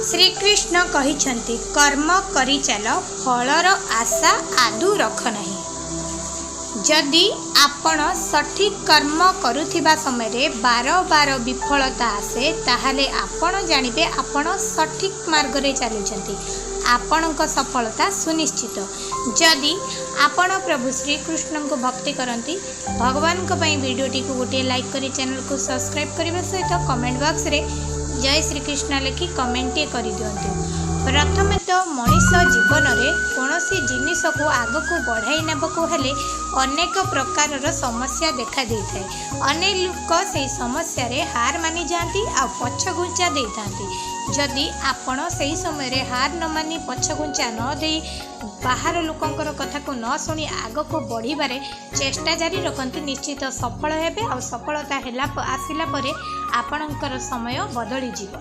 ଶ୍ରୀକୃଷ୍ଣ କହିଛନ୍ତି, କର୍ମ କରିଚାଲ, ଫଳର ଆଶା ଆଦୌ ରଖ ନାହିଁ। ଯଦି ଆପଣ ସଠିକ୍ କର୍ମ କରୁଥିବା ସମୟରେ ବାର ବାର ବିଫଳତା ଆସେ, ତାହେଲେ ଆପଣ ଜାଣିବେ ଆପଣ ସଠିକ୍ ମାର୍ଗରେ ଚାଲୁଛନ୍ତି। ଆପଣଙ୍କ ସଫଳତା ସୁନିଶ୍ଚିତ। ଯଦି ଆପଣ ପ୍ରଭୁ ଶ୍ରୀକୃଷ୍ଣଙ୍କୁ ଭକ୍ତି କରନ୍ତି, ଭଗବାନଙ୍କ ପାଇଁ ଭିଡ଼ିଓଟିକୁ ଗୋଟିଏ ଲାଇକ୍ କରି ଚ୍ୟାନେଲକୁ ସବସ୍କ୍ରାଇବ୍ କରିବା ସହିତ କମେଣ୍ଟ ବକ୍ସରେ ଜୟ ଶ୍ରୀକୃଷ୍ଣ ଲେଖି କମେଣ୍ଟଟିଏ କରିଦିଅନ୍ତୁ। ପ୍ରଥମେ ତ ମଣିଷ ଜୀବନରେ କୌଣସି ଜିନିଷକୁ ଆଗକୁ ବଢ଼ାଇ ନେବାକୁ ହେଲେ ଅନେକ ପ୍ରକାରର ସମସ୍ୟା ଦେଖା ଦେଇଥାଏ। ଅନେକ ଲୋକ ସେହି ସମସ୍ୟାରେ ହାର ମାନିଯାଆନ୍ତି ଆଉ ପଛଘୁଞ୍ଚା ଦେଇଥାନ୍ତି। ଯଦି ଆପଣ ସେହି ସମୟରେ ହାର ନ ମାନି, ପଛଘୁଞ୍ଚା ନ ଦେଇ, ବାହାର ଲୋକଙ୍କର କଥାକୁ ନ ଶୁଣି ଆଗକୁ ବଢ଼ିବାରେ ଚେଷ୍ଟା ଜାରି ରଖନ୍ତି, ନିଶ୍ଚିତ ସଫଳ ହେବେ ଆଉ ସଫଳତା ହେଲା ଆସିଲା ପରେ ଆପଣଙ୍କର ସମୟ ବଦଳିଯିବ।